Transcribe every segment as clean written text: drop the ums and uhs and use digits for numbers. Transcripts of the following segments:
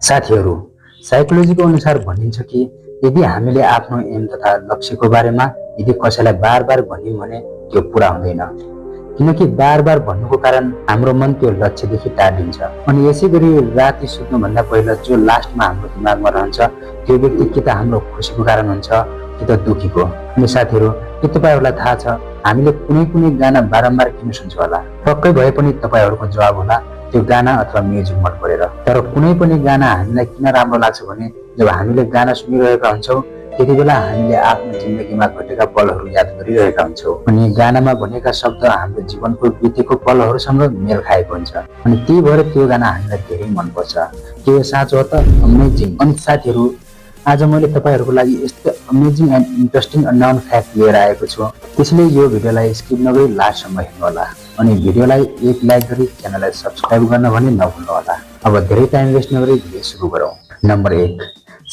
साथीहरू, साइकोलोजीको अनुसार भनिन्छ कि यदि हामीले आफ्नो एम तथा लक्ष्यको बारेमा यदि कसैलाई बार बार भनियौँ भने त्यो पुरा हुँदैन, किनकि बार बार भन्नुको कारण हाम्रो मन त्यो लक्ष्यदेखि टाढिन्छ। अनि यसै गरी राति सुत्नुभन्दा पहिला जो लास्टमा हाम्रो दिमागमा रहन्छ त्यो व्यक्ति कि त हाम्रो खुसीको कारण हुन्छ कि त दुखीको। अनि साथीहरू, के तपाईँहरूलाई थाहा छ हामीले कुनै कुनै गाना बारम्बार किन सुन्छौँ होला? पक्कै भए पनि तपाईँहरूको जवाब होला त्यो गाना अथवा म्युजिक मन परेर। तर कुनै पनि गाना हामीलाई किन राम्रो लाग्छ भने जब हामीले गाना सुनिरहेका हुन्छौँ त्यति बेला हामीले आफ्नो जिन्दगीमा घटेका पलहरू याद गरिरहेका हुन्छौँ अनि गानामा भनेका शब्द हाम्रो जीवनको बितेको पलहरूसँग मेल खाएको हुन्छ अनि त्यही भएर त्यो गाना हामीलाई धेरै मनपर्छ। के यो साँचो हो त? अमेजिङ। अनि साथीहरू, आज मैले तपाईँहरूको लागि यस्तो amazing and interesting unknown fact लिएर आएको छु, त्यसैले यो भिडियोलाई स्किप नगरी लास्टसम्म हेर्नुहोला अनि भिडियोलाई एक लाइक गरी च्यानललाई सब्सक्राइब गर्न भने नभुल्नुहोला। अब धेरै टाइम वेस्ट नगरी भिडियो सुरु गरौँ। नम्बर 1,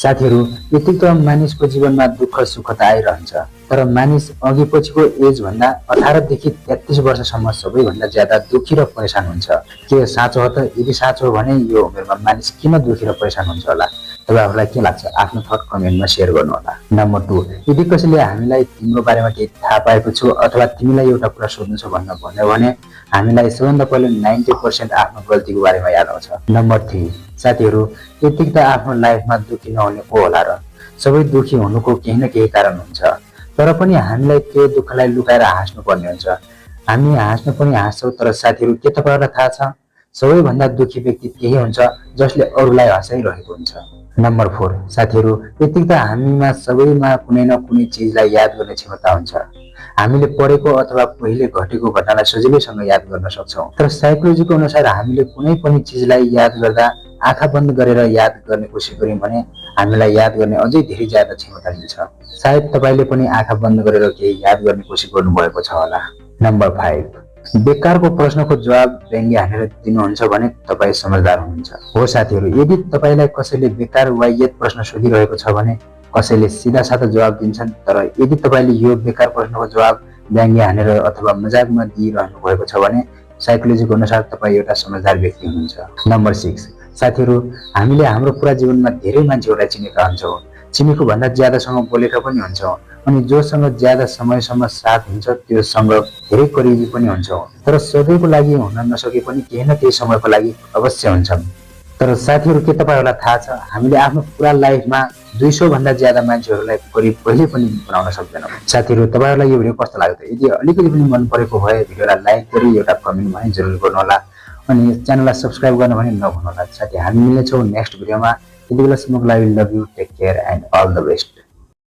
साथीहरू, यति त मानिसको जीवनमा दुःख सुख त आइरहन्छ, तर मानिस अघि पछिको एज भन्दा 18 देखि 33 वर्षसम्म सबैभन्दा ज्यादा दुखी र परेशान हुन्छ। के यो साँचो हो त? यदि साँचो हो भने यो उमेरमा मानिस किन दुखी र परेशान हुन्छ होला? तपाईहरुलाई के लाग्छ? आफ्नो थट कमेन्टमा शेयर गर्नुहोला। नम्बर 2, यदि कसैले हामीलाई तिम्रो बारेमा केही थाहा पाएको छु अथवा तिमीलाई एउटा कुरा सोध्नु छ भन्यो भने हामीलाई सबैभन्दा पहिले 90% आफ्नो गल्तीको बारेमा याद आउँछ। नम्बर 3, साथीहरू, यतिकै त आफ्नो लाइफमा दुखी नहुने को होला र? सबै दुखी हुनुको केही न केही कारण हुन्छ, तर पनि हामीलाई त्यो दुःखलाई लुकाएर हाँस्नु पर्ने हुन्छ। हामी हाँस्नु पनि हाँस्छौँ, तर साथीहरू, के तपाईहरुलाई थाहा छ सबैभन्दा दुखी व्यक्ति त्यही हुन्छ जसले अरूलाई हँसाइरहेको हुन्छ। नम्बर 4, साथीहरू, यतिकै त हामीमा सबैमा कुनै न कुनै चिजलाई याद गर्ने क्षमता हुन्छ। हामीले पढेको अथवा पहिले घटेको घटनालाई सजिलैसँग याद गर्न सक्छौँ, तर साइकोलोजीको अनुसार हामीले कुनै पनि चिजलाई याद गर्दा आँखा बन्द गरेर याद गर्ने कोसिस गर्यौँ भने हामीलाई याद गर्ने अझै धेरै ज्यादा क्षमता मिल्छ। सायद तपाईले पनि आँखा बन्द गरेर केही याद गर्ने कोसिस गर्नुभएको छ होला। नम्बर 5, बेकारको प्रश्नको जवाब व्यङ्ग्य हानेर दिनुहुन्छ भने तपाईँ समझदार हुनुहुन्छ। हो साथीहरू, यदि तपाईलाई कसैले बेकार वाहियात प्रश्न सोधिरहेको छ भने कसैले सिधा साधा जवाब दिन्छन्, तर यदि तपाईले यो बेकार प्रश्नको जवाब व्यङ्ग्य हानेर अथवा मजाकमा दिइरहनु भएको छ भने साइकोलोजीको अनुसार तपाईँ एउटा समझदार व्यक्ति हुनुहुन्छ। नम्बर 6, साथीहरू, हामीले हाम्रो पुरा जीवनमा धेरै मान्छेहरूलाई चिनेका हुन्छौँ, चिनेको भन्दा ज्यादासँग बोलेका पनि हुन्छौँ अनि जोसँग ज्यादा समयसम्म साथ हुन्छ त्योसँग धेरै करिबी पनि हुन्छौँ, तर सधैँको लागि हुन नसके पनि केही न केही समयको लागि अवश्य हुन्छन्। तर साथीहरू, के तपाईहरुलाई थाहा छ हामीले आफ्नो पुरा लाइफमा 200 भन्दा ज्यादा मान्छेहरूलाई करिब कहिले पनि बनाउन सक्दैनौँ। साथीहरू, तपाईहरुलाई यो भिडियो कस्तो लाग्यो? यदि अलिकति पनि मन परेको भए भिडियोलाई लाइक गरी एउटा कमेन्ट भने जरुर गर्नुहोला अनि च्यानललाई सब्स्क्राइब गर्न भने नभुल्नुहोला। साथै हामी मिल्नेछौँ नेक्स्ट भिडियोमा। त्यति बेलासम्मको लागि love you, take care and all the best.